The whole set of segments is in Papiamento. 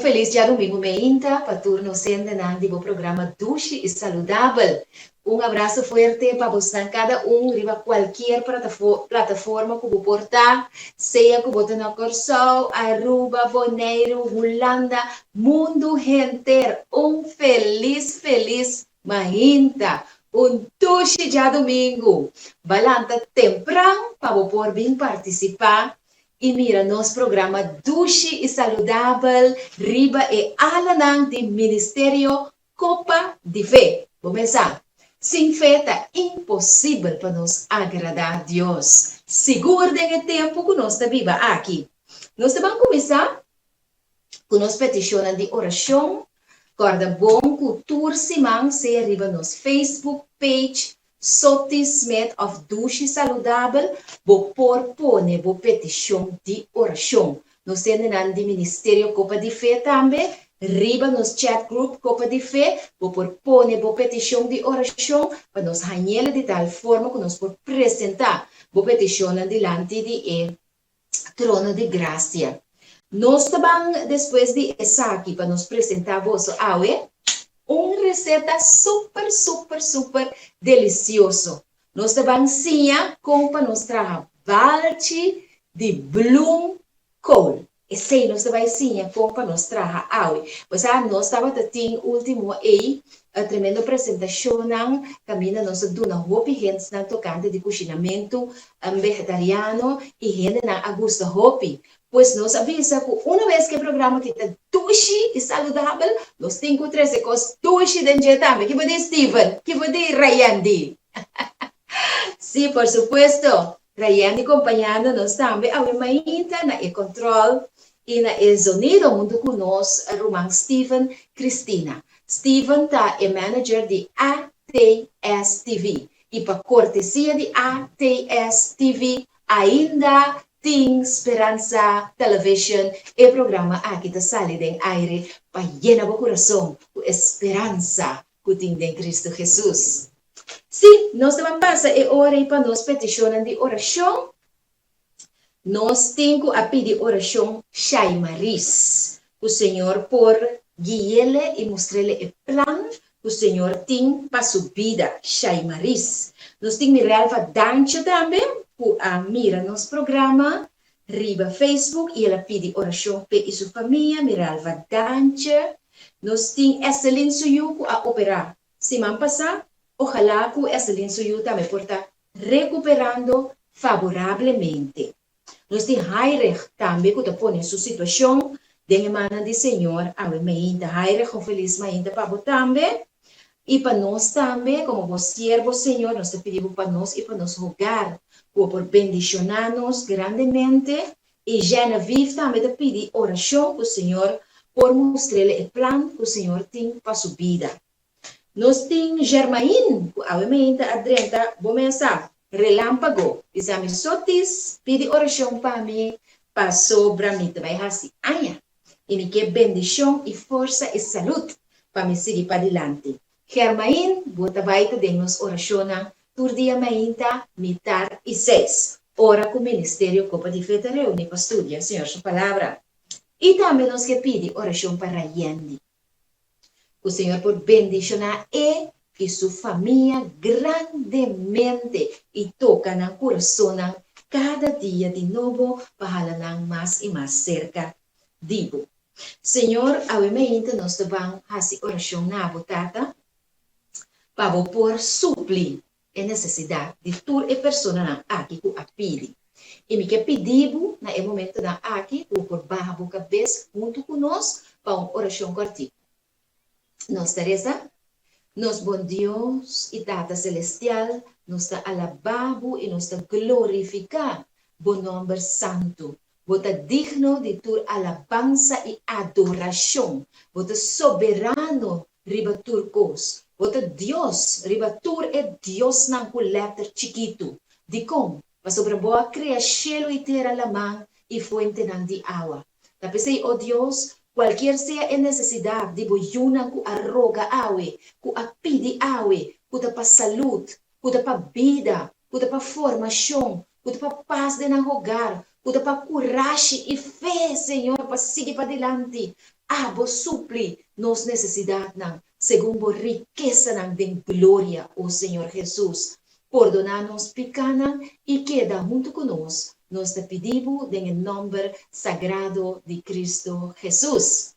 felis djadumingu meinta pa tur nos hendenan di bo programa Dushi i Saludabel. Un abraso fuerte pa bosnan kada un riba kualkier plataforma ku bo por ta, sea ku bo ta na Kòrsou, Aruba, Boneiru, Hulanda, mundu henter. Un felis felis mainta, un dushi djadumingu. Balanta tempran pa bo por bin partisipá i mira nos programa Dushi i Saludabel riba e alanan di Ministerio Kopa di Fe. Bo mesa, sin fe ta imposibel pa nos agradá Dios, sigur den e tempu ku nos ta biba aki. Nos ta ban kuminsá ku nos petishonnan di orashon. Kòrda bon ku tur siman sea riba nos Facebook page Soti Smith of Dushi Saludabel, bo por pone bo petishon di orashon. Nos hendenan di Ministerio Kopa di Fe tambe, riba nos chat group Kopa di Fe, bo por pone bo petishon di orashon pa nos hañ'el di tal forma ku nos por presentá bo petishonnan dilanti di e trono di grasia. Nos ta ban despues di esaki pa nos presentá boso awe un reseta super super super delisioso. Nos ta ban siña kon pa nos traha balchi di bloem kool. Esei nos ta bai siña kon pa nos traha awe. Pues a nos tabata tin ultimo ei tremendo presentashonnan kaminda nos a duna hopi hensnan tokante di kushinamentu vegetariano i hendenan a gusta hopi. Pues nos a bisa ku una bes ku e programa aki ta dushi i saludabel, nos tin ku trese kos dushi den dje tambe. Ki bo di Steven? Ki bo di Rayendi? Sí, por supuesto. Rayendi kompañando nos tambe awe mainta na e kòntròl i na e zonido huntu ku nos ruman Steven Cristina. Steven ta e manager di ATS TV i pa kortesia di ATS TV Ainda Tin Speransa Television e programa aki ta sali den aire pa yena bo kurason ku e speransa ku tin den Kristu Hesus. Sí, nos ta ban pasa e ora ei pa nos petishonnan di orashon. Nos tin ku a pidi orashon Shaimaris, ku Señor por guiele i mustrele e plan ku Señor tin pa su bida. Shaimaris. Nos tin Mirelva Dancho tambe ku a mira nos programa riba Facebook i el a pidi orashon p'e i su famia. Mirelva Danche. Nos tin Esselin su yu ku a operá siman pasá. Ojalá ku Esselin su yu tambe por ta rekuperando faborablemente. Nos tin Hairich tambe ku ta pone su situashon den e mannan di Señor awe mainta. Hairich, un felis mainta pa bo tambe i pa nos tambe. Komo bo siervo, Señor, nos ta pidi bo pa nos i pa nos hogar, ku bo por bendishoná nos grandemente. I Genevieve tambe ta pidi orashon ku Señor por mustr'el e plan ku Señor tin pa su bida. Nos tin Germain ku awe meinta a drenta bo mesa relampago bisa mi sotis pidi orashon pa mi pasobra mi ta bai hasi aña i mi ke bendishon i forsa i salud pa mi sigui padilanti. Germain bo ta bai ta den nos orashonnan tur dia mainta mitar i seis ora ku Ministerio Kopa di Fe ta reuni pa studia Señor su palabra. I tambe nos ke pidi orashon pa Rayendi. Ku Señor por bendishoná e i su famia grandemente i toka nan kurasonnan kada dia di nobo pa hala nan mas i mas serka di bo. Señor, awe meinta nos ta ban hasi orashon na bo, Tata, pa bo por supli e nesesidat di tur e personanan aki ku a pidi. I mi ke pidi bo na e momentonan aki ku bo por baha bo kabes huntu ku nos pa un orashon kòrtiku. Nos ta resa, Nos bon Dios i Tata Selestial, nos ta alabá bo i nos ta glorifiká bo nòmber santu. Bo ta digno di tur alabansa i adorashon. Bo ta soberano riba tur kos. Bo ta Dios riba tur e diosnan ku lèter chikitu. Dikon? Pasobra bo a krea shelu i tera, laman i fuentenan di awa. Ta p'esei, o Dios, kualkier sea e nesesidat di bo yunan ku a roga awe, ku a pidi awe, ku ta pa salud, ku ta pa bida, ku ta pa formashon, ku ta pa pas den nan hogar, ku ta pa kurashi i fe, Señor, pa sigui padilanti. Abo supli nos nesesidatnan segun bo rikesanan den gloria, o Señor Hesus. Pordoná nos pikánan i keda huntu ku nos, nos ta pidi bo den e nòmber sagrado di Kristu Hesus.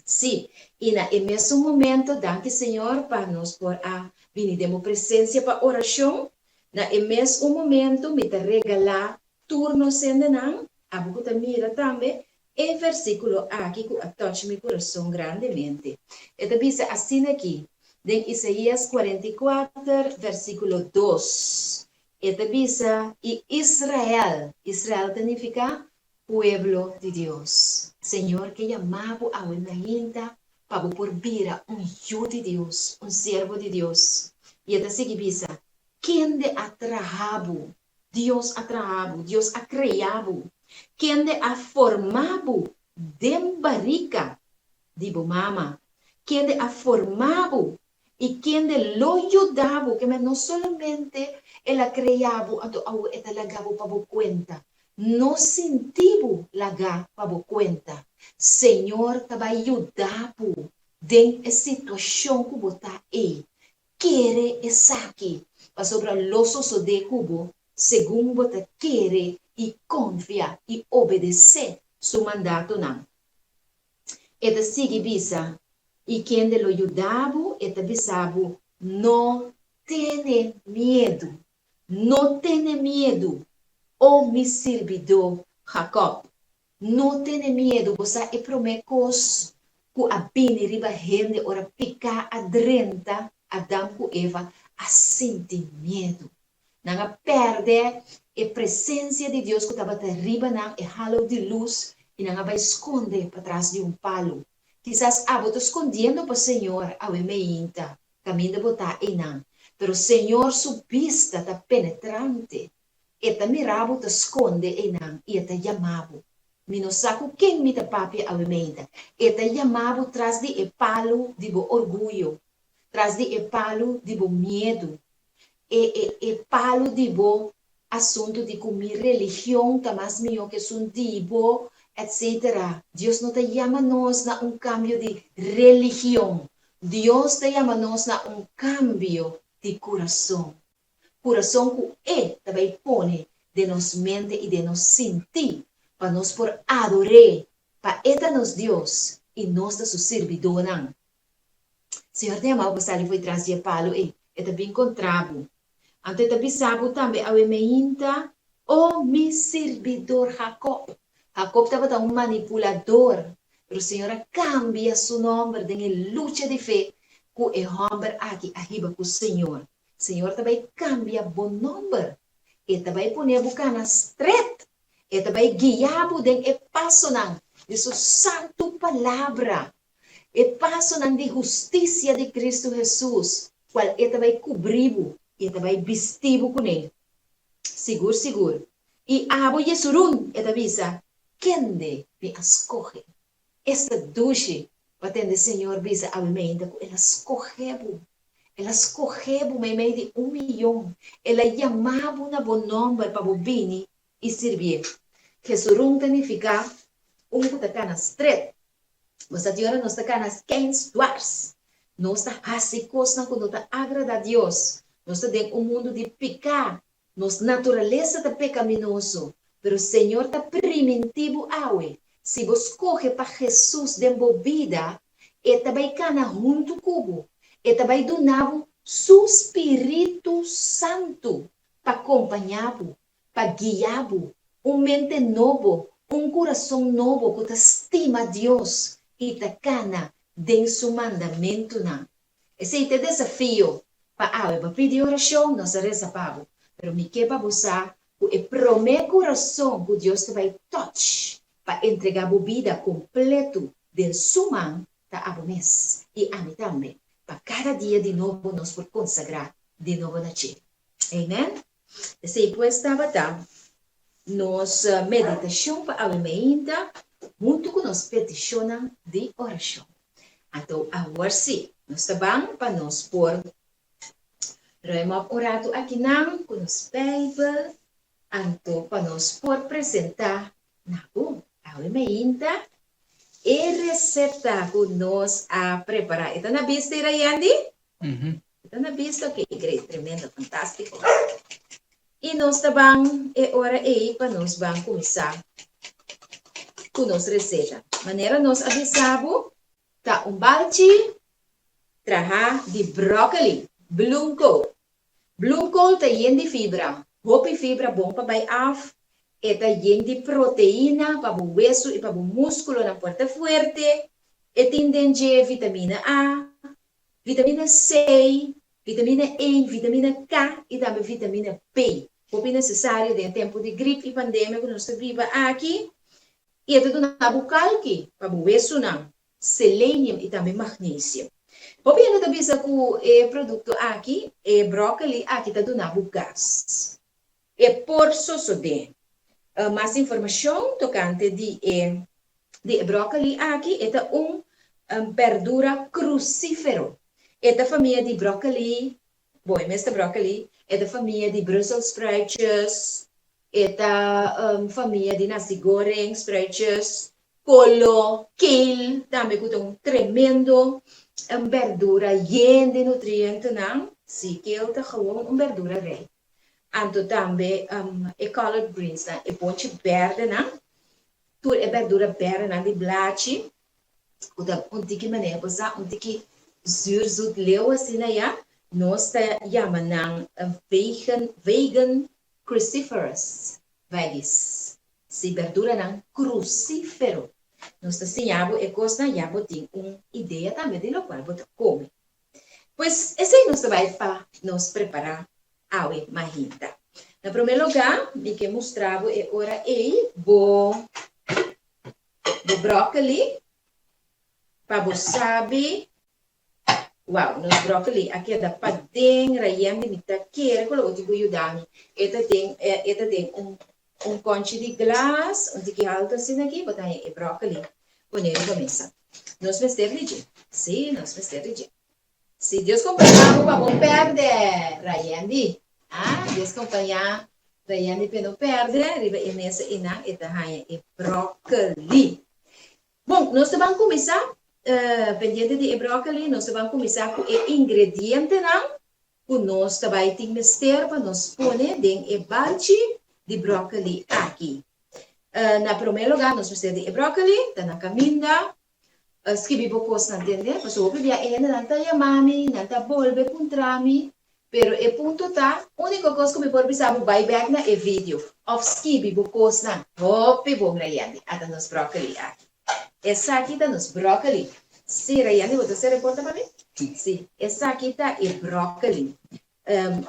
Sí, i na e mesun momento, danki Señor pa nos por a bini den bo presencia pa oracion. Na e mes un momento mi ta regalá tur nos hendenan, abo ku ta mira tambe, e versíkulo aki ku a touch mi kurason grandemente. E ta bisa asina aki, den Isaías 44, versíkulo 2. E ta bisa, I Israel, Israel ta nifiká Pueblo di Dios. Señor ke yama bo awe mainta pa bo por bira un yu di Dios, un siervo di Dios. I e ta sigui bisa, Kende a traha bo? Dios a traha bo, Dios a krea bo. Kende a forma bo den barika di bo mama? Kende a forma bo i kende lo yuda bo, ke men no solamente el a krea bo anto awor e ta laga bo pa bo kuenta. No sinti bo laga pa bo kuenta. Señor ta bai yuda bo den e situashon ku bo ta ei. Kere esaki, pasobra lo sosodé ku bo segun bo ta kere i konfia i obedesé su mandatonan. E ta sigui bisa, I kende lo yuda bo? E ta bisa bo, No tene miedu, no tene miedu, o mi sirbidó Jakòb. No tene miedu. Bo sa e promé kos ku a bini riba hende ora piká a drenta Adam ku Eva a sinti miedu. Nan a pèrdè e presensia di Dios ku tabata riba nan, e halo di lus, i nan a bai skonde patras di un palu. Kisas abo ta skondiendo pa Señor awe meinta, kaminda bo ta einan, pero Señor su bista ta penetrante. E ta mira bo ta skonde einan i e ta yama bo. Mi no sa ku ken mi ta papia awe meinta. E ta yama bo tras di e palu di bo orguyo, tras di e palu di bo miedu, e e e palu di bo asuntu di ku mi religion ta mas mihó ku esun di bo, etcetera. Dios no ta yama nos na un kambio di religion. Dios ta yama nos na un kambio di kurason. Kurason ku E ta bai pone den nos mente i den nos sintí pa nos por ador'É, pa E ta nos Dios i nos ta su sirbidónan. Señor ta yama bo pa sali fo'i tras di e palu ei. E ta bin kontra bo. Anto e ta bisa bo tambe awe meinta, O mi sirbidor Jakob. Jakob tabata un manipulador, pero Señor a kambia su nòmber den e lucha di fe ku e hòmber aki a hiba ku Señor. Señor ta bai kambia bo nòmber. E ta bai pone bo kana stret. E ta bai guia bo den e pasonan di su santu palabra. E pasonan di hustisia di Kristu Hesus, kual E ta bai kubrí bo i E ta bai bistí bo kuné. Sigur, sigur. I abo Jesurun, E ta bisa, kende mi a skohe. Esta dushi pa tende Señor bisa awe meinta ku El a skohe bo. El a skohe bo meimei di un miyon. El a yama bo na bo nòmber pa bo bini i sirbié. Jesurun ta nifiká un ku ta kana stret. Bo sa di ora nos ta kana skeins dwars. Nos ta hasi kosnan ku no ta agradá Dios. Nos ta den un mundu di piká. Nos naturalesa ta pekaminoso. Pero Señor ta primintí bo awe, si bo skohe pa Hesus den bo bida, E ta bai kana huntu ku bo. E ta bai duna bo Su Spiritu Santu pa kompañá bo, pa guia bo, un mente nobo, un kurason nobo ku ta stima Dios i ta kana den su mandamentunan. Esei ta e desafio pa awe. Bo pidi orashon, nos a resa pa bo. Pero mi ke pa bo sa ku e promé kurason ku Dios ta bai touch pa entregá bo bida kompletu den su man ta abo mes i ami tambe, pa kada dia di nobo nos por konsagrá di nobo na dje. Amen. Esei pues tabata nos meditashon pa awe meinta huntu ku nos petishonnan di orashon. Anto awor sí, nos ta ban pa nos por ruim op un ratu akinan ku nos Beibel. Anto pa nos por presentá na bo awe meinta e resepta ku nos a prepará. E ta na bista, Irayendi? E ta na bista? Ok, great, tremendo, fantástiko. I nos ta ban e ora ei pa nos ban kuminsá ku nos reseta. Manera nos a bisa bo, ta un balchi trahá di bròkoli, bloemkool. Bloemkool ta yen di fibra, hopi fibra bon pa bai af, e ta yen di proteina pa bo wesu i pa bo muskulonan por ta fuerte, e tin den dje vitamina A, vitamina C, vitamina E, vitamina K i tambe vitamina B, hopi nesesario den e tempu di grip i pandemia ku nos ta biba aki, i e ta duna bo kalki pa bo wesunan. selenium i tambe magnesium. Hopi hende ta bisa ku e produkto aki, e bròkoli aki ta duna bo gas. E por sosodé. Mas informashon tokante di e di e bròkoli aki, e ta un bèrdura krusífero. E ta famia di bròkoli, bon e mes ta bròkoli, e ta famia di brusselspruitjes, e ta famia di nasi goreng, spruitjes, Kolo, kale, tambe ku ta un tremendo berdura yen di nutrientenan. Sí, kale ta gewoon un berdura rei. Anto tambe e collard greensnan, e bonchi bèrdenan, tur e berdura bèrdenan di blachi, ku ta un tiki manera bo sa, un tiki zuur, zoet, leu asina ya, nos ta yama nan vegan, vegan cruciferous veggies. Si berduranan krusífero. Nos ta siña bo e kosnan ya bo tin un idea tambe di lokual bo ta kome. Pues esei nos ta bai pa nos prepará awe mahinta. Na promé lugá mi ke mustra bo e ora ei bo bo bròkoli pa bo sabi Wow, nos broccoli a keda paden Rayem di mi ta kere ku lo bo tin ku yuda mi. E ta den e ta den un un konchi di glas, un tiki haltu asina aki, bo ta haña e broccoli pone riba mesa. Nos mester di dje. Sí, nos mester di dje. Si Dios kompañá bo pa bo pèrdè, Rayendi. Ah, Dios kompañá Rayendi p'e no pèrdè, riba e mesa einan e ta haña e broccoli. Bon, nos ta ban kuminsá, pendiente di e bròkoli, nos ta ban kuminsá ku e ingredientenan ku nos ta bai tin mester pa nos pone den e balchi di bròkoli aki. Na promé lugá nos mester di e bròkoli, ta na kaminda, skibi bo kosnan tende, pasobra hopi bia e hendenan ta yama mi, nan ta bolbe puntra mi, Pero e punto ta, unico cos cu mi por bisa bo bay bek na e video of skibi bo cosnan hopi bon Rayendi. Ata nos broccoli aki. Esaki ta nos broccoli. Si Rayendi bo ta cera e porta pa mi? Si. Esaki ta e broccoli.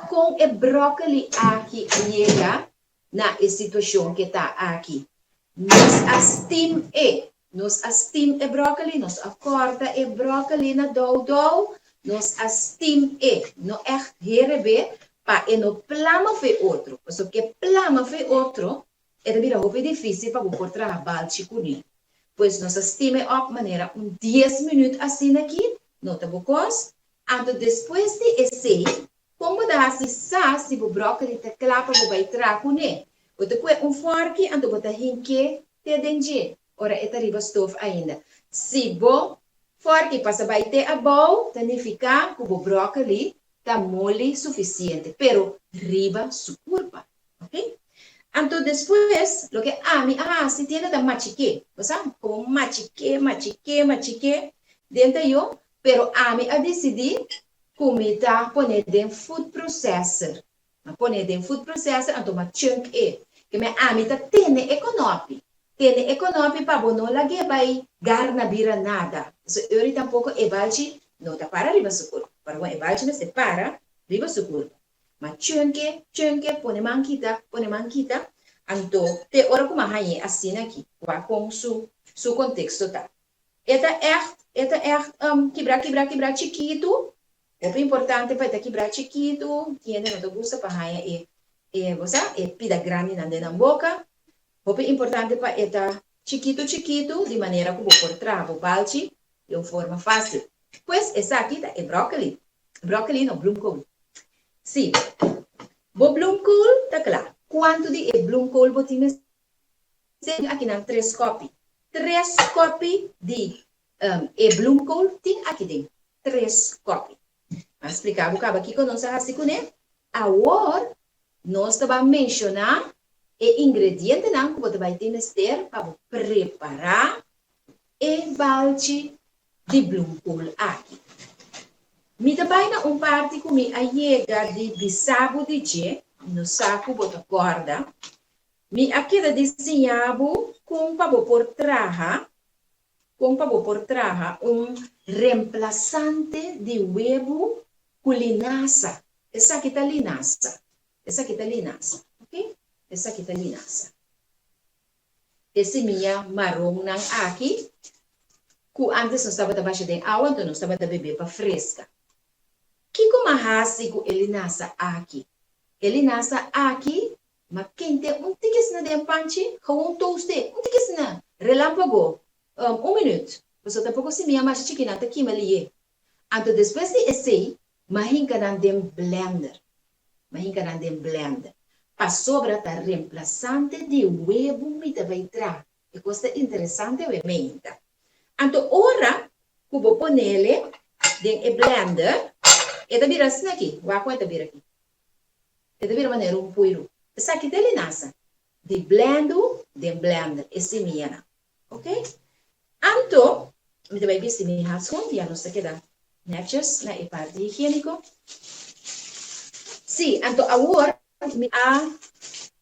Con e broccoli aki a yega na e situacion ke ta aki? Nos a steam e. Nos a steam e broccoli, nos a corta e broccoli na dou dou, nos a steam e, no echt herebé, pa e no plama fe otro. Pasobra ke plama fe otro, e ta bira hopi dificil pa bo por traha balchi cune. Pues nos a steam e op manera un dies minuut asina aki, no ta bo cos. Anto despues di esey, Kon bo ta hasi sa si bo bròkoli ta kla pa bo bai tra kuné? Bo ta kue un fòrki anto bo ta hink'é te den dje ora e ta riba stof ainda. Si bo fòrki pasa bai te abou ta nifiká ku bo bròkoli ta moli sufisiente, pero riba su kurpa. Ok? Anto despues loke ami a hasi tiende ta machik'é. Bo sa? Komo machik'é, machik'é, machik'é den ta yo, pero ami a disidí Ku mi ta pone den food processor. Mi a pone den food processor anto mi a chunk e. Ke mi ami ta tene e konopi. Tene e konopi pa bo no lag'é bai garna bira nada. Pasobra euri tampoko e balchi no ta para riba su kurpa. Para bon e balchi mester para riba su kurpa. Mi a chunk e, chunk e, pone man kita, pone man kita. Anto te ora ku mi a hañ'é asina aki. Wak kon su su konteksto ta. E ta ègt, e ta ègt kibrá, kibrá, kibrá chikitu. Hopi importante pa e ta kibrá chikitu. Tin hende no ta gusta pa haña e, e, bo sa, e pida grandinan den nan boka. Hopi importante pa e ta chikitu, chikitu, di manera ku bo por traha bo balchi di un forma fásil. Pues esaki ta e bròkoli. Bròkoli no, bloemkool. Sí, bo bloemkool ta kla. Kuantu di e bloemkool bo tin mester? Tin akinan tres kòpi. Tres kòpi di e bloemkool tin aki den. Tres kòpi. Mi a splika bo kaba kiko nos a hasi kuné. Awor nos ta ban menshoná e ingredientenan ku bo ta bai tin mester pa bo prepará e balchi di bloemkool aki. Mi ta bai na un parti ku mi a yega di bisa bo di dje, mi no sa ku bo ta kòrda. Mi a keda di siña bo kon pa bo por traha, kon pa bo por traha un remplasante di webu ku linasa. Esaki ta linasa. Esaki ta linasa, ok? Esaki ta linasa. E simia maronnan aki, ku ántes nos tabata basha den awa, anto nos tabata bebé pa freska. Kiko m'a hasi ku e linasa aki? E linasa aki m'a kente un tiki asina den panchi, gewoon toast'é, un tiki asina, relámpago, un minüt, pasobra tampoko simia masha chiki nan ta kima lié. Anto despues di esei, m'a hinka nan den blender. M'a hinka nan den blender. Pasobra ta remplasante di webu mi ta bai traha. E kos ta interesante awe meinta. Anto ora ku bo ponele den e blender, e ta bira asina aki. Wak kon e ta bira aki. E ta bira manera un puiru. Esaki ta e linasa di blendu den blender, e simianan. Ok. Anto, mi ta bai bisti mi handschoen, ya nos ta keda netjes na e parti higiéniko. Sí, anto awor mi a,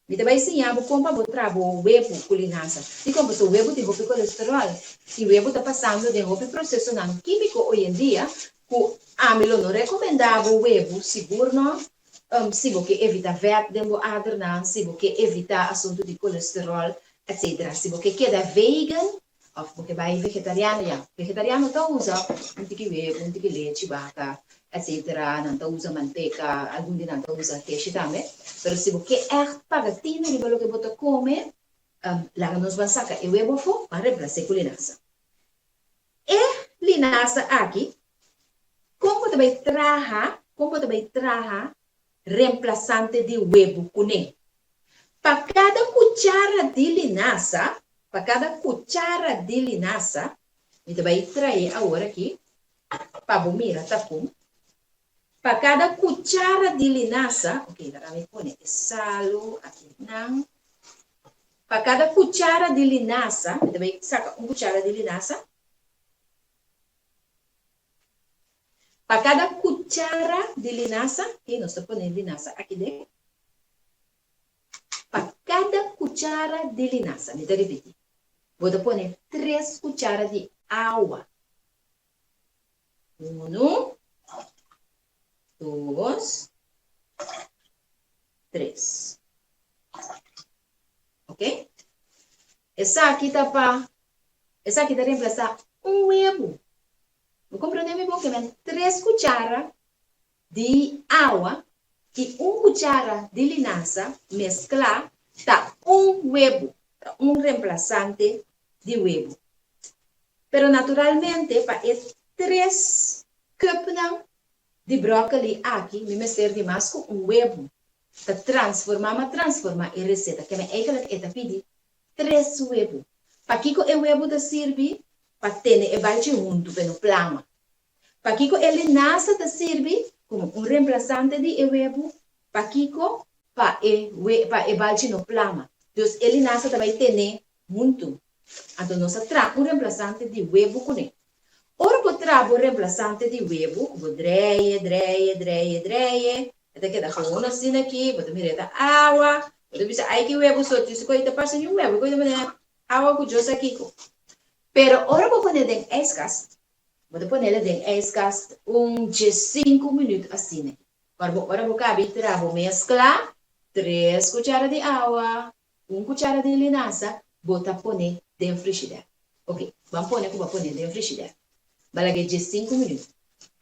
mi ta bai siña bo kon pa bo traha bo webu ku linasa. Dikon? Pasobra webu tin hopi kolesteròl i webu ta pasando den hopi prosesonan kímiko oyendia ku ami lo no rekomendá bo webu, sigur no, si bo ke evitá vèt den bo adernan, si bo ke evitá asuntu di kolesteròl, etcetera. Si bo ke keda vegan of bo ke bai vegetariano, ya, vegetariano ta usa un tiki webu, un tiki lechi baka, etcetera, nan ta usa manteka, algun di nan ta usa keshi tambe. Pero si bo ke ègt paga tinu riba loke bo ta kome, laga nos ban saka e webu afó, ban remplas'é ku linasa. E linasa aki, kon bo ta bai traha, kon bo ta bai traha remplasante di webu kuné? Pa kada kuchara di linasa, pa kada kuchara di linasa, mi ta bai trae awor aki pa bo mira ta kon. Pa kada kuchara di linasa, ok, laga mi pone e salu aki nan. Pa kada kuchara di linasa, mi ta bai saka un kuchara di linasa. Pa kada kuchara di linasa, ok, nos ta pone linasa aki den. Pa kada kuchara di linasa, mi ta ripiti, bo ta pone tres kuchara di awa. Unu, dos, tres. Ok? Esaki ta pa, esaki ta reemplasa un webu. Bo comprende mi bon? Ke men tres cuchara di awa i un cuchara di linasa mezcla ta un webu, ta un reemplasante di webu. Pero naturalmente pa e tres cupnan di broccoli aki mi mester di mas cu un webu. Ta transforma ma transforma e receta. Keme eigenlijk e ta pidi tres webu. Pakico e webu ta sirbi? Pa tene e balchi huntu p'e no plama. Pakico e linasa ta sirbi? Como un reemplasante di e webu. Pakico? Pa e pa e balchi no plama. Dus e linasa ta bay tene huntu. Anto nos a traha un reemplasante di webu kuné. Ora bo traha bo reemplasante di webu, ku bo dreie, dreie, dreie, dreie, e ta keda gewoon asina aki, bo ta mira e ta awa, bo ta bisa ai ki webu so, si koe ta parse niun webu, koe ta manera awa ku djosa kiko. Pero ora bo pone den ijskast, bo ta ponele den ijskast un diesinku minuut asina aki. Ora bo ora bo kabi traha bo meskla, tres kuchara di awa, Un kuchara di linasa bo ta pone den frishider. Ok, ban pone ku bo a pone den frishider. Ba lag'é diesinku minüt.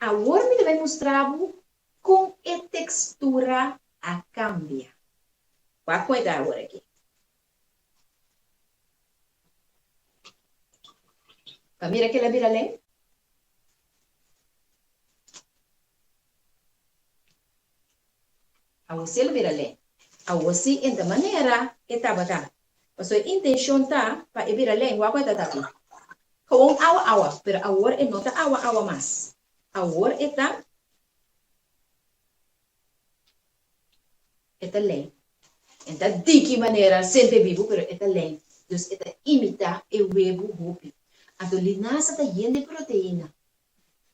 Awor mi ta bai mustra bo kon e tekstura a kambia. Wak kon e ta awor aki. Pa mira kila bira len. Awor si el bira len. Awor si en ta manera e tabata. Pasobra e intencion ta pa e bira lei. Wak ku e ta taki. Gewoon awa awa, pero awor e no ta awa awa mas. Awor e ta e ta lei. E ta diki manera sente bibu, pero e ta lei. Dus e ta imita e webu hopi. Anto linasa ta yen di proteina.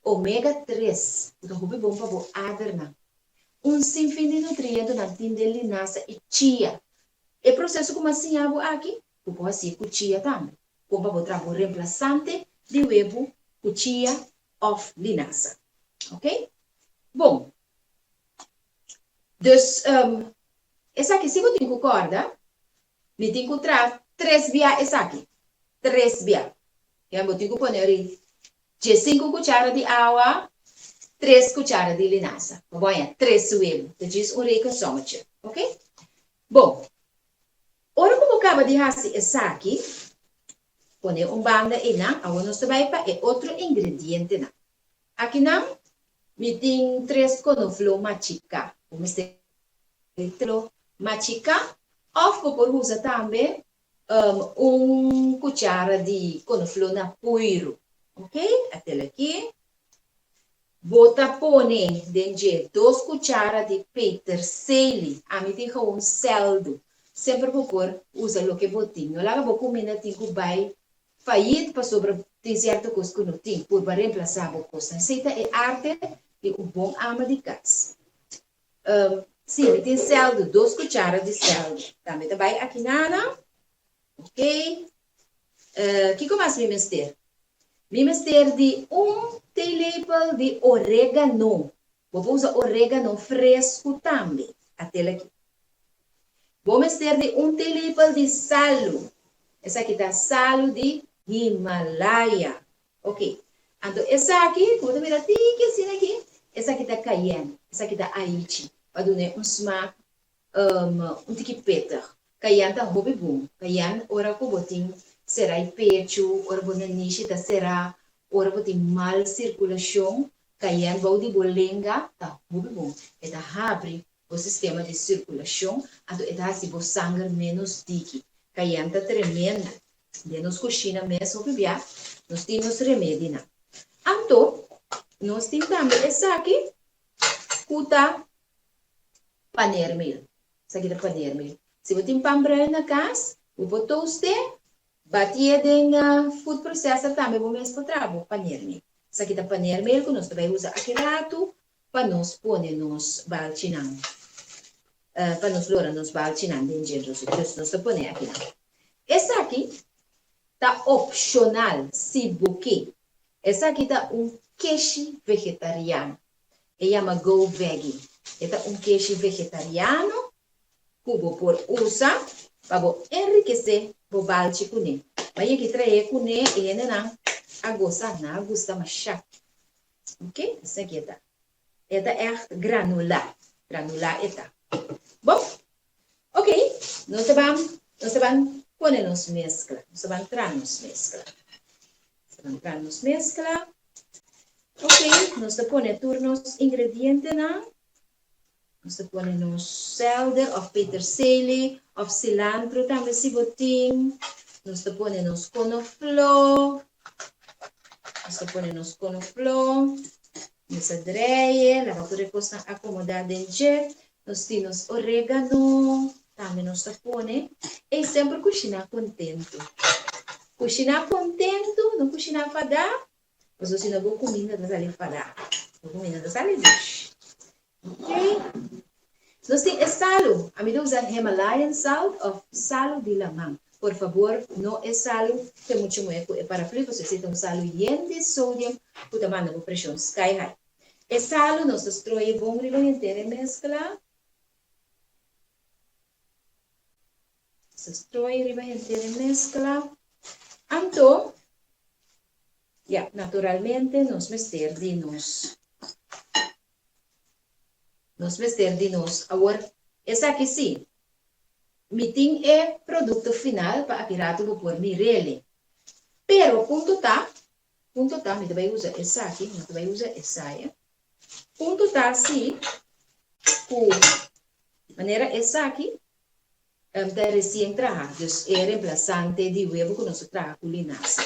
Omega tres, ku ta hopi bon pa bo adernan. Un sinfin di nutrientonan tin den linasa i chia. E proseso ku mi a siña bo aki, bo por hasié ku chia tambe. Kon pa bo traha bo remplasante di webu ku chia òf linasa. Ok? Bon. Dus, esaki si bo tin ku kòrda, mi tin ku traha tres bia esaki. Tres bia. Ya bo tin ku pone ori diesinku kuchara di awa, tres kuchara di linasa. Bo bo haña tres webu. Ta djis un rekensommetje. Ok? Bon. Ora ku bo kaba di hasi esaki, pone un banda einan. Awor nos ta bai pa e otro ingredientenan. Akinan mi tin tres konofló machiká. Bo mester konofló machiká òf bo por usa tambe un kuchara di konofló na puiru. Ok, atel aki. Bo ta pone den dje dos kuchara di peterseli. Ami tin gewoon sèldu. Semper bo por usa loke bo tin. No laga bo kuminda tin ku bai fayit pasobra tin sierto kos ku no tin. Purba remplasá bo kosnan. Esei ta e arte di un bon ama di kas. Sí, mi tin sèldu, dos kuchara di sèldu. Tambe ta bai aki nana. Ok. Kiko mas mi mester? Mi mester di un theelepel di oregano. Bo por usa oregano fresku tambe. Atel aki. Bo mester di un theelepel di salu. Esaki ta salu di Himalaya. Ok. Anto esaki, ku bo ta mira tiki asina aki, esaki ta cayenne, esaki ta aichi, pa dun'é un smaak un tiki pittig. Cayenne ta hopi bon. Cayenne ora ku bo tin será e pechu, ora bo nanishi ta será, ora bo tin mal sirkulashon, cayenne bou di bo lenga ta hopi bon. E ta habri bo sistema di sirkulashon, anto e ta hasi bo sanger ménos diki. Cayenne ta tremendo. Den nos kushina mes hopi bia nos tin nos remedinan. Anto nos tin tambe esaki ku ta paneermeel. Esaki ta paneermeel. Si bo tin pan bruin na kas, bo por toast'é, batié den food processor tambe bo mes por traha bo paneermeel. Esaki ta paneermeel ku nos ta bai usa aki ratu pa nos pone nos balchinan, pa nos lora nos balchinan den dje. Dus nos ta pone akinan. Esaki ta opshonal si bo ke. Esaki ta un keshi vegetariano. E yama Go Veggie. E ta un keshi vegetariano ku bo por usa pa bo enrikesé bo balchi kuné. Bo a yegi traé kuné e hendenan a gosa, nan a gusta mashá. Ok, esaki e ta. E ta ègt granulá. Granulá e ta. Bon. Ok, nos ta ban, nos ta ban pone nos mezcla. Nos ta ban traha nos mezcla. Nos ta ban traha nos mezcla. Ok, nos ta pone tur nos ingredientenan. Nos ta pone nos selder of peterselie of cilantro tambe si bo tin. Nos ta pone nos konofló. Nos ta pone nos konofló. Nos a dreie, laga tur e kosnan akomodá den dje. Nos tin nos oregano, tambe nos ta pone. Ey semper kushiná kontentu. Kushiná kontentu, no kushiná fadá, pasobra si no bo kuminda ta sali fadá. Bo kuminda ta sali dushi. Ok. Nos tin e salu. Ami ta usa Himalayan salt of salu di laman. Por fabor, no e salu te muchu muhe ku e paraplu, pasobra esei ta un salu yen di sodium ku ta manda bo preshon sky high. E salu nos ta stroi bon riba henter e meskla. Nos ta stroi riba henter e meskla. Anto, ya, naturalmente nos mester di nos Nos mester di nos. Awor, esaki sí, mi tin e produkto final pa aki ratu bo por mir'ele. Pero punto ta, punto ta, mi ta bai usa esaki, mi no ta bai usa esaya. Punto ta sí ku manera esaki. Ta resien traha, dus e remplasante di webu ku nos a traha ku linasa.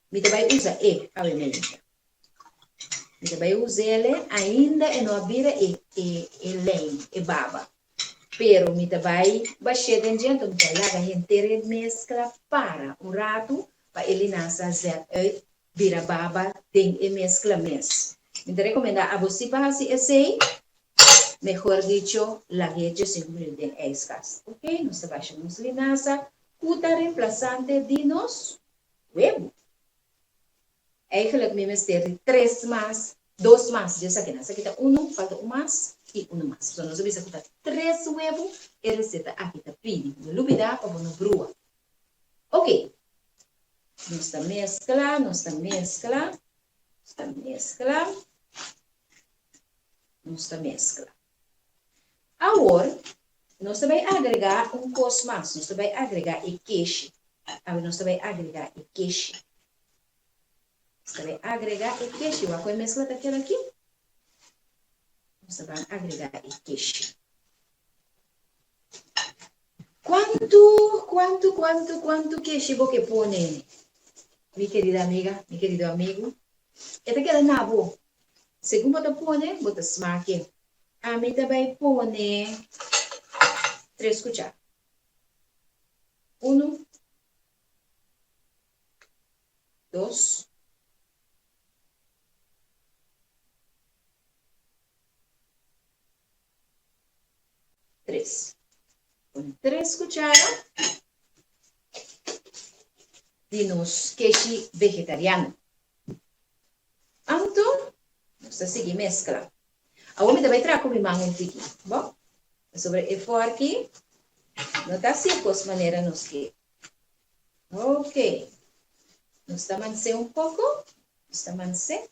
Mi ta bai usa e awe mainta. Mi ta bai us'ele, ainda e no a bira e e e lijm, e baba. Pero mi ta bai bash'é den dje, anto mi ta laga henter e meskla para un ratu pa e linasa zet uit bira baba den e meskla mes. Mi ta rekomendá abo si pa hasi esei, mehor dicho, lag'é djesinku minüt den ijskast. Ok, nos ta basha nos linasa ku ta remplasante di nos webu. Eigenlijk mi mester di tres mas, dos mas dje esaki. Esaki ta unu, falta un mas i unu mas. So nos a bisa ku ta tres webu e reseta aki ta pidi. No lubidá pa bo no brua. Ok, nos ta meskla, nos ta meskla, nos ta meskla, nos ta meskla. Awor, nos ta bai agregá un kos mas, nos ta bai agregá e keshi. Awor nos ta bai agregá e keshi. Nos ta bai agregá e keshi. Wak ku e meskla ta keda aki. Nos ta bai agregá e keshi. Kuantu, kuantu, kuantu, kuantu keshi bo ke pone, mi kerida amiga, mi kerido amigu? E ta keda na bo. Segun bo ta pone, bo ta smak'e. Ami ta bai pone tres kuchara. Unu, dos, Tres. Pone tres cuchara di nos keshi vegetariano. Anto, nos ta sigui mezcla. Awor mi ta bai traha cu mi man un tiki, bo? Pasobra e forki no ta haci e cos manera nos ke. Ok. Nos ta mans'é un poco. Nos ta mans'é.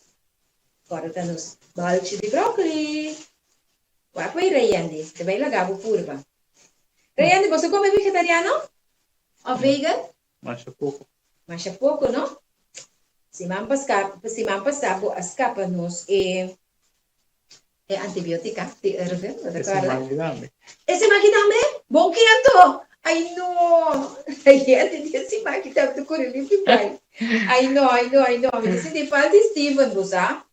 Ora ta nos balchi di brokoli. Wak bai Rayendi, te bai laga bo purba. Rayendi, bo sa come vegetariano of vegan? Masha poko. Masha poko, no? Siman pasca, siman pasa bo a scapa nos e e antibiotica di Irvin, bo ta E corda? siman ki tambe. E siman ki tambe? Bon ki anto! Ai no! Rayendi di e siman ki tambe ta curi limpi bai. Ai no, ai no, ai no. Mi ta sinti falta di Steven, bo sa?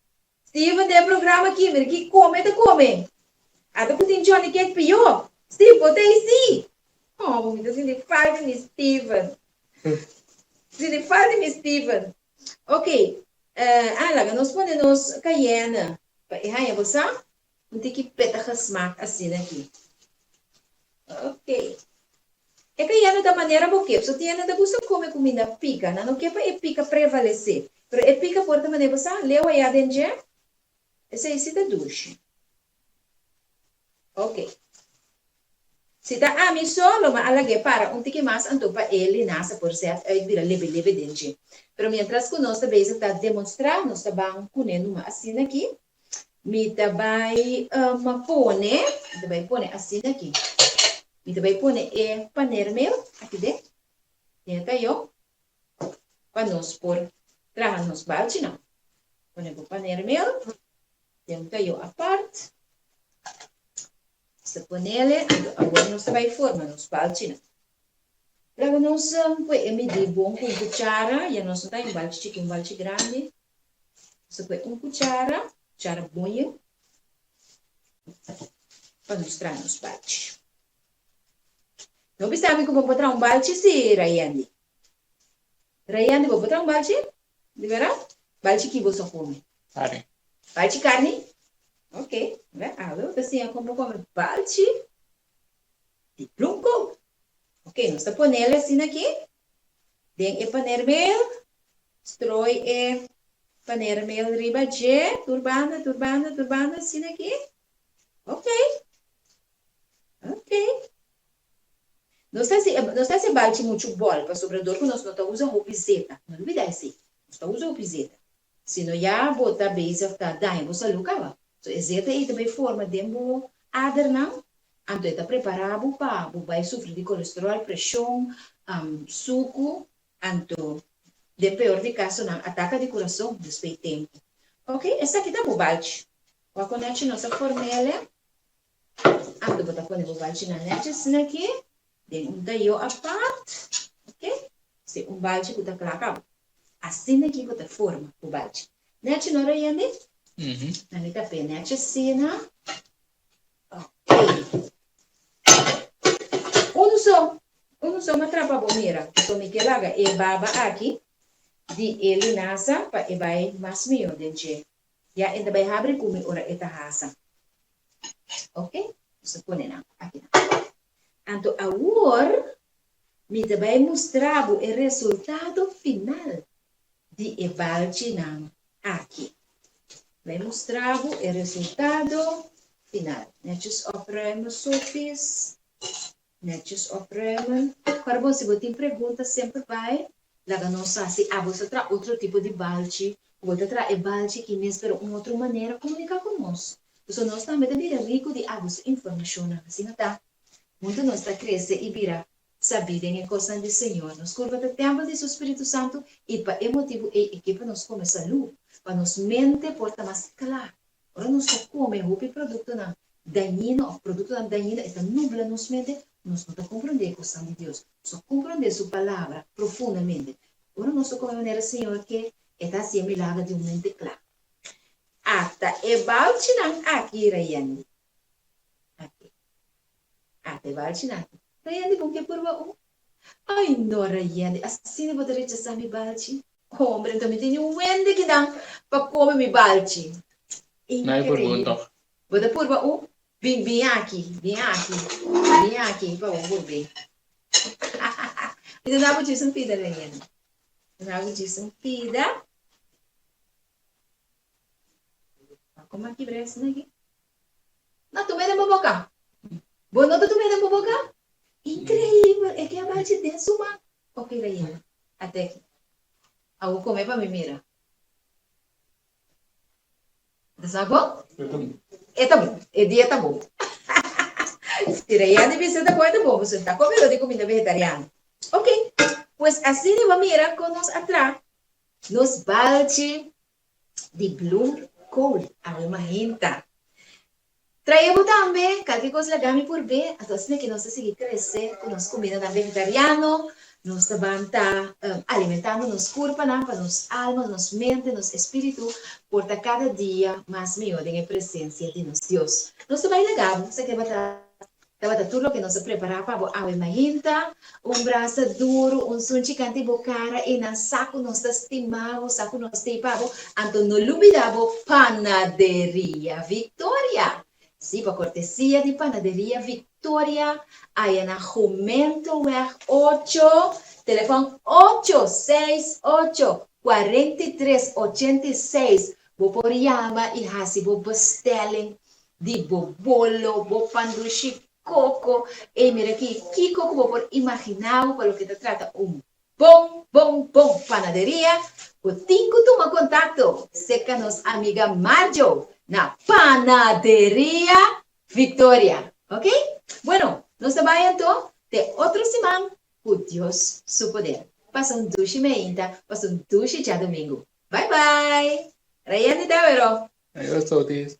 Steven den programa aki mira ki come ta come. Ata cu tin Johnny cake pio. Steve bo ta ei si. Oh mi ta sinti falta mi Steven. Sinti falta mi Steven. Ok ah laga nos pone nos cayenne pa e haya bo sa un tiki pittige smaak asina aki. Ok. E cayenne ta manera bo ke. So tin hende ta gusta come cuminda pica. Nan no ke pa e pica prevalece. Pero e pica por ta manera bo sa leu aya den dje. Esey si ta dushi. Ok. Si ta ami so, lo mi a lag'é para un tiki mas anto pa e linasa por zet uit bira lebe lebe den dje. Pero mientras cu nos ta bezig ta demonstra, nos ta ban cune numa asina aki. Mi ta bai pone, mi ta bai pone asina aki. Mi ta bai pone e panermeel aki den, den e tayo, pa nos por traha nos balchinan. Pone bo panermeel den un tayo apart. Nos ta ponele, anto awor nos ta bai forma nos balchinan. Laga nos pue e midi bon ku un kuchara, ya nos no ta un balchi chiki, un balchi grandi. Nos ta pue un kuchara, kuchara bon yen, pa nos traha nos balchi. No bisa mi ku bo por traha un balchi si, Rayendi. Rayendi, bo por traha un balchi? Di bera? Balchi ki bo sa kome? Karni. Balchi karni? Ok, awe bo ta siña kon bo kome balchi. Di bloemkool. Ok, nos ta ponele asina aki den e panermeel. Strooi e panermeel riba dje, tur banda, tur banda, tur banda, asina aki. Ok. Ok. Nos ta hasi, nos ta hasi e balchi muchu bòl, pasobra dor ku nos no ta usa hopi zeta. No lubida esei. Nos ta usa hopi zeta. Sino ya bo ta bezig ta daña bo salú kaba. So e zeta ei ta bai forma den bo adernan, anto e ta prepará bo pa bo bai sufri di kolesteròl, preshon, suku, anto den peor di kasonan ataka di kurason despues tempu. Ok, esaki ta bo balchi. Wak ku nechi nos a form'el, anto bo ta pone bo balchinan nechi asina aki. Den un tayó apart, ok? Si un balchi ku ta kla kaba. Asina ki bo ta forma bo balchi. Nechi no Rayende? Na mi ta pe nechi asina. Ok. Unu so, unu so m'a trapa bo mira. So mi ke laga e baba aki di e linasa pa e bai mas mihó den dje. Ya e ta bai habri ku mi ora e ta hasa. Ok, nos ta pone nan aki nan. Anto awor mi ta bai mustra bo e resultado final di e balchinan aki. Bai mustra bo e resultado final. Netjes opruimen, Sofis. Netjes opruimen. Ora bo si bo tin pregunta semper bai laga nos sa. Si abo sa traha otro tipo di balchi, ku bo ta traha e balchi aki mes pero un otro manera, komunika ku nos. Pasobra nos tambe ta bira riku di abo su informashonnan. Asina ta, huntu nos ta krese i bira sabí den e kosnan di Señor. Nos kurpa ta tèmpel di su Spiritu Santu i pa e motibu ei e ke pa nos kome salú, pa nos mente por ta mas kla. Ora nos ta kome hopi produktonan dañino òf produktonan dañino e ta nubla nos mente, nos no ta komprondé e kosnan di Dios. Nos no komprondé su palabra profundamente. Ora nos ta kome manera Señor ke, e ta hasi e milager di un mente kla. Ata e balchinan aki, Rayendi. Aki. Ata e balchinan aki. Rayendi, bo ke purba un? Ai no, Rayendi, asina bo ta rechasá mi balchi? Hombre, enton mi tene un wende kinan pa kome mi balchi. No hay purba un tòg. Bo ta purba un? Bin, bin aki, bin aki, bin aki pa bo purbe. Mi ta duna bo djis un pida, Rayendi. Duna bo djis un pida. Como a kibra esaki aki? No, tum'e den bo boka. Bo no ta tum'e den bo boka? Increibel, e ke a balchi den su man. Ok, Rayena, ate aki. Awo come pa mi mira. Ta sa bon? E ta bon, e dia ta bon. Si Rayena di bisa ta bon, e ta bon, pasobra ta come lo di cuminda vegetariano. Ok, pues asina bo mira con nos a traha nos balchi di bloemkool awe mainta. Trae bo tambe kalke kos laga mi por be, anto asina ke nos ta sigui krese ku nos kumindanan vegetariano, nos ta ban ta alimentando nos kurpanan pa nos alma, nos mente, nos espiritu por ta kada dia mas mihó den e presensia di nos Dios. Nos ta bai laga bo, sa ke bo ta Tabata tur loke nos a prepará pa bo awe mainta, un brasa duru, un sunchi kanti bo kara i nan sa ku nos ta stima bo, sa ku nos t'ei pa bo, anto no lubidá bo Panaderia Victoria! Sí, pa kortesia di Panaderia Victoria, aya na Jumentoweg ocho, telefòn ocho seis ocho, 43 86, bo por yama i hasi bo bestelling di bo bolo, bo pandushi koko, ey mira aki kiko ku bo por imaginá bo pa loke ta trata un bon bon bon panaderia, bo tin ku tuma kontakto serka nos amiga Marjo na Panaderia Victoria. Ok? Bueno, nos ta bai anto te otro siman ku Dios su poder. Pasa un dushi meinta, pasa un dushi djadumingu. Bai bai! Rayendi ta wero! Adios, Otis.